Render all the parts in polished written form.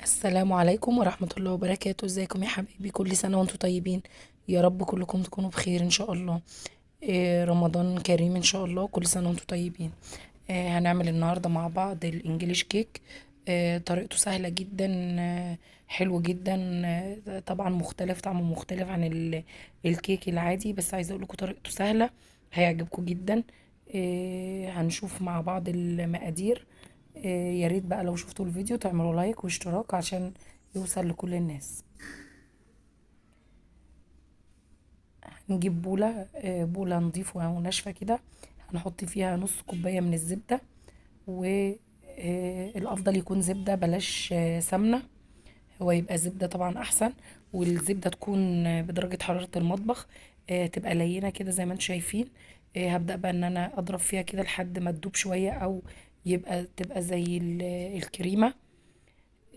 السلام عليكم ورحمة الله وبركاته. ازيكم يا حبايبي؟ كل سنة وانتم طيبين يا رب، كلكم تكونوا بخير ان شاء الله. رمضان كريم ان شاء الله، كل سنة وانتم طيبين. هنعمل النهاردة مع بعض ال English cake. طريقته سهلة جدا، حلو جدا، طبعا مختلف، طعمه مختلف عن الكيك العادي، بس عايزة اقول لكم طريقته سهلة هيعجبكم جدا. هنشوف مع بعض المقادير. يا ريت بقى لو شفتوا الفيديو تعملوا like واشتراك عشان يوصل لكل الناس. هنجيب بولة نضيفة وناشفة كده، هنحط فيها نص كوباية من الزبدة، والأفضل يكون زبدة بلاش سمنة، هو يبقى زبدة طبعا أحسن، والزبدة تكون بدرجة حرارة المطبخ، تبقى لينة كده زي ما انتم شايفين. هبدأ بقى ان انا اضرب فيها كده لحد ما تدوب شوية او تبقى زي الكريمة.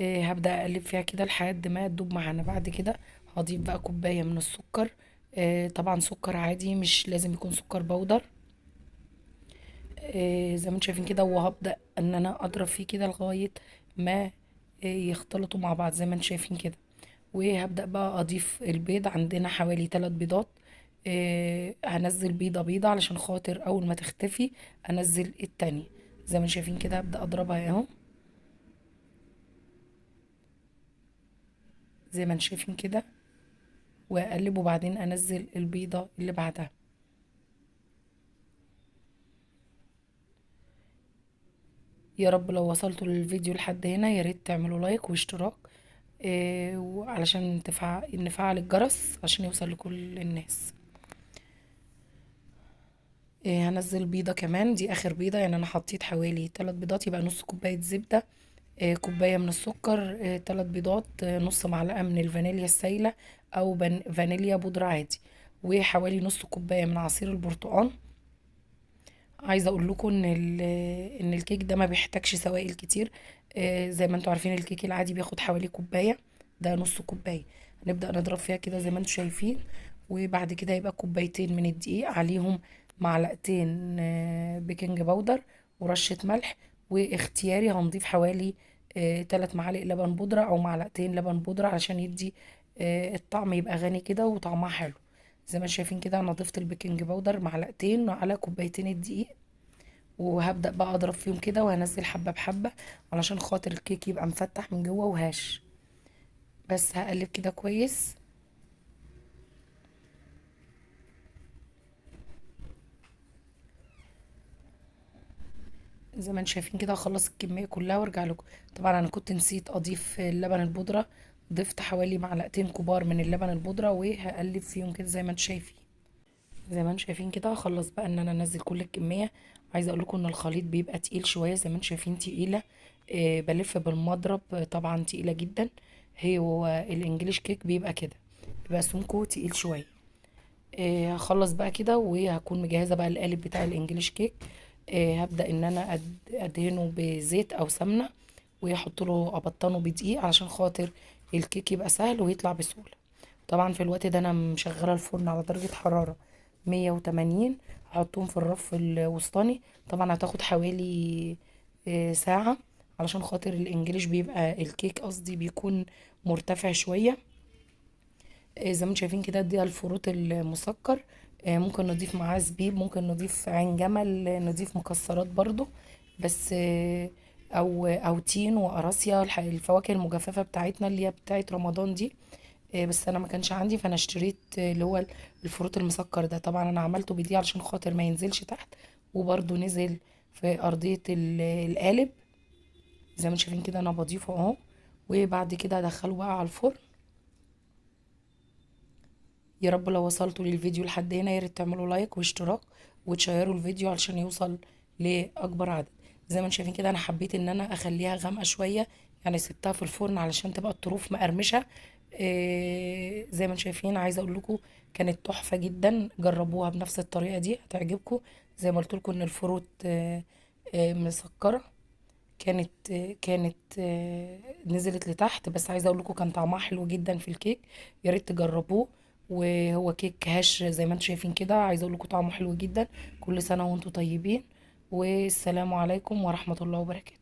هبدأ اقلب فيها كده لحد ما تدوب معانا. بعد كده هضيف بقى كوباية من السكر، طبعا سكر عادي مش لازم يكون سكر بودر، زي ما انتم شايفين كده. وهبدأ ان انا اضرب فيه كده لغاية ما يختلطوا مع بعض زي ما انتم شايفين كده. وهبدأ بقى اضيف البيض، عندنا حوالي 3 بيضات، هنزل بيضة بيضة علشان خاطر اول ما تختفي انزل التانية زي ما انتم شايفين كده. هبدأ اضربها اهو زي ما انتم شايفين كده، واقلب، وبعدين انزل البيضة اللي بعدها. يا رب لو وصلتوا للفيديو لحد هنا يا ريت تعملوا like واشتراك، وعلشان نفعل الجرس عشان يوصل لكل الناس. هنزل بيضة كمان، دي اخر بيضة، يعني انا حطيت حوالي 3 بيضات، يبقى نص كوباية زبدة، كوباية من السكر، 3 بيضات، نص معلقة من الفانيليا السايلة او فانيليا بودرة عادي، وحوالي نص كوباية من عصير البرتقال. عايزة اقول لكم ان الكيك ده ما بيحتاجش سوائل كتير، زي ما انتم عارفين الكيك العادي بياخد حوالي كوباية، ده نص كوباية. هنبدأ نضرب فيها كده زي ما انتم شايفين، وبعد كده يبقى كوبايتين من الدقيق عليهم معلقتين، baking powder ورشة ملح، واختياري هنضيف حوالي، 3 معالق لبن بودرة او معلقتين لبن بودرة علشان يدي، الطعم يبقى غني كده وطعمها حلو. زي ما شايفين كده انا ضفت ال baking powder معلقتين على كوبايتين الدقيق، وهبدأ بقى اضرب فيهم كده، وهنزل حبة بحبة علشان خاطر الكيك يبقى مفتح من جوه وهش. بس هقلب كده كويس. زي ما انتم شايفين كده هخلص الكمية كلها وارجع لكم. طبعا انا كنت نسيت اضيف اللبن البودرة، ضفت حوالي معلقتين كبار من اللبن البودرة، وهقلب فيهم كده زي ما انتم شايفين. زي ما انتم شايفين كده هخلص بقى ان انا انزل كل الكمية. عايزة اقول لكم ان الخليط بيبقى تقيل شوية زي ما انتم شايفين، تقيلة، بلف بالمضرب، طبعا تقيلة جدا. هي هو الانجليش كيك بيبقى كده، بيبقى سمكه تقيل شوية. هخلص بقى كده وهكون مجهزة بقى القالب بتاع الانجليش كيك. هبدأ ان انا ادهنه بزيت او سمنة، واحط له ابطنه بدقيق علشان خاطر الكيك يبقى سهل ويطلع بسهولة. طبعا في الوقت ده انا مشغلة الفرن على درجة حرارة 180، هحطهم في الرف الوسطاني. طبعا هتاخد حوالي، ساعة علشان خاطر الانجليش بيبقى الكيك قصدي بيكون مرتفع شوية. زي ما انتم شايفين كده دي الفروت المسكر، ممكن نضيف معاه زبيب، ممكن نضيف عين جمل، نضيف مكسرات برضو، بس، او تين وقراصيا، الفواكه المجففة بتاعتنا اللي هي بتاعت رمضان دي. بس انا ما كانش عندي، فانا اشتريت، اللي هو الفروت المسكر ده. طبعا انا عملته بدي علشان خاطر ما ينزلش تحت، وبرضو نزل في ارضية القالب زي ما انتم شايفين كده. انا بضيفه اهو، وبعد كده هدخله بقى على الفرن. يا رب لو وصلتوا للفيديو لحد هنا يا ريت تعملوا لايك واشتراك وتشيروا الفيديو علشان يوصل لاكبر عدد. زي ما انتم شايفين كده انا حبيت ان انا اخليها غامقه شويه، يعني سبتها في الفرن علشان تبقى الطروف مقرمشه. زي ما انتم شايفين عايزه اقول لكم كانت تحفه جدا، جربوها بنفس الطريقه دي هتعجبكم. زي ما قلت لكم ان الفروت، مسكره، كانت، نزلت لتحت، بس عايزه اقول لكم كان طعمها حلو جدا في الكيك، يا ريت تجربوه. وهو كيك هش زي ما انتم شايفين كده، عايزه اقول لكم طعمه حلو جدا. كل سنه وانتم طيبين، والسلام عليكم ورحمه الله وبركاته.